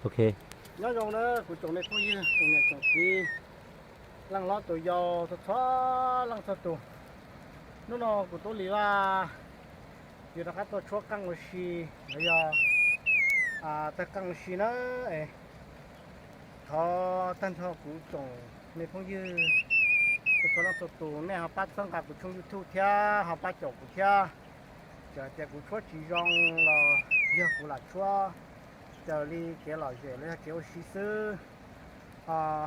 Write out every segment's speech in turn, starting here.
Ok. Nyob zoo na kuv tsoom me phooj ywg, tsoom niam tsoom txiv, leej hlob tus yau, txhua txhua leej txhua tus. Hnub no kuv Tub Lis Vaj yuav rov qab tuaj tshuab qeej ua si, los yog tawg qeej ua si na. Thov tag nrho kuv tsoom me phooj ywg txhua txhua leej txhua tus, nej ho pab txhawb nqa kuv tshooj YouTube thiab ho pab caum kuv thiab. Txawm tias kuv tshuab tsis zoo los yog kuv lam tshuab raws li kev lom zem los yog kev ua si xwb.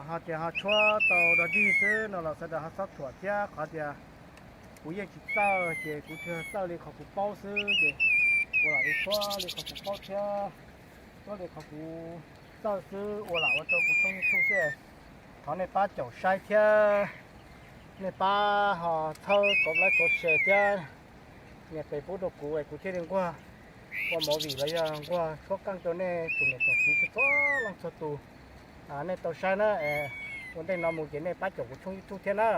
Ho tias ho tshuab tau dog dig xwb no los sawv daws ho txhob thuam thiab, qhov tias kuv yeej tsis txawj ces kuv tsuas txawj li qhov kuv paub xwb ces kuv lam li tshuab li qhov kuv paub thiab, tshuab li qhov kuv txawj xwb ua lam ua rau kuv tshooj YouTube xwb. Thov nej pab caum saib thiab nej pab ho txhawb kauv like kauv share thiab nias pes pub rau kuv es kuv thiaj li nquag ua movie los yog nquag tshuab qeej rau nej tsoom niam tsoom txiv txhua txhua leej txhua tus. Nej tau saib na, ua ntej no mus ces nej pab caum kuv tshooj YouTube thiab na.